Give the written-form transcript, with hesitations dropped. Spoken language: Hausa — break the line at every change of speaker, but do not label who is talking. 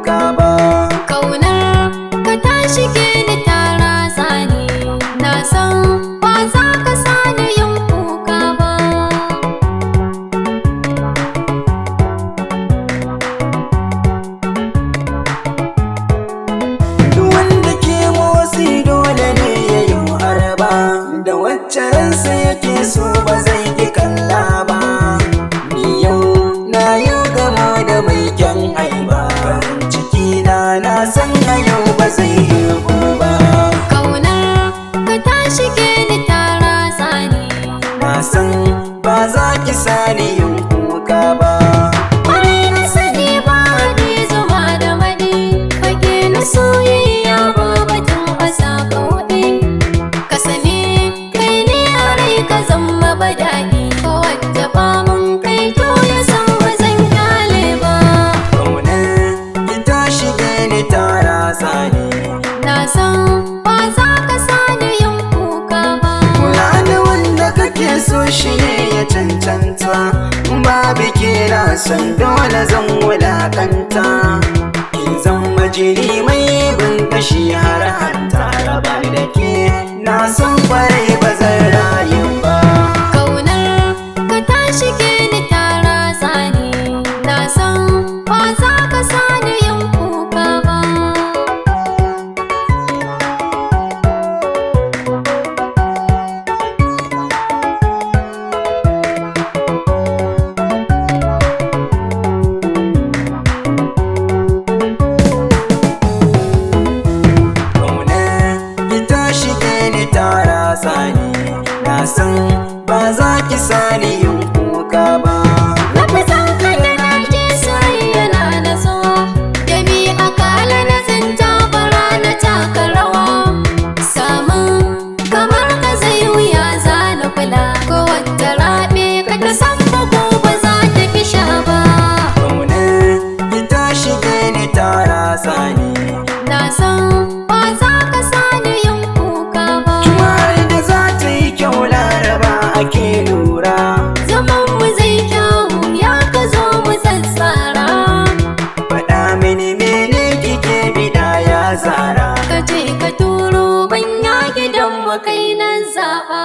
kuka ba.
Kaunar ka ta shige ni ta ratsa ni, na san ba za ka sani yin kuka ba.
Duk wanda ke motsi dole ne ya yi arba, da wacce ransa yake so ba zai ki kalla ba. Ni yau na yi gamo da mai kyan haiba, farin ciki na na san a yau ba zai yi ba.
Kaunar ka ta shige ni ta ratsa ni,
Na san ba za ki sani yin kuka ba.
Kwarai na sani ba haɗi zuma da maɗi, fage na soyayya ba batun asa kauɗi. Ka sani kai ne a rai ka zama badaɗi, ko wadda ba mun kai to ya san ba zan kyale ba.
Kaunar ki ta shige ni ta ratsa ni.
Na san ba za ka sani yin kuka ba.
Kula da wanda kake so shi ne ya cancanta, babu ke na san dole zan wulakanta. Kin zama jiri mai bin kashi har hanta, raba ni da ke na san kwarai ba zan rayu ba.
Kaunar ka ta shige ni ta ratsa ni, na san ba za ka sani yin kuka ba.
Kaunar ki ta shige ni ta ratsa ni, na san ba za ki sani yin kuka ba.
Lafazan ka da na ji soyayya na natsuwa, da mi akala na zanta bara na taka rawa. Samun kamar ka zai wuya za na kula, ko wata raɓe ka ta san bugu ba za ta fi sha ba.
Kaunar ki ta shige ni ta ratsa ni.
Na san ba za ka sani yin kuka ba.
Juma'ar da za ta yi kyau Laraba ake lura.
Zaman mu zai kyawu ya ka zo mu tsatsara.
Faɗa mini mene kike bida ya zara.
Ka ce ka turo manya gidan mu kai na zaɓa.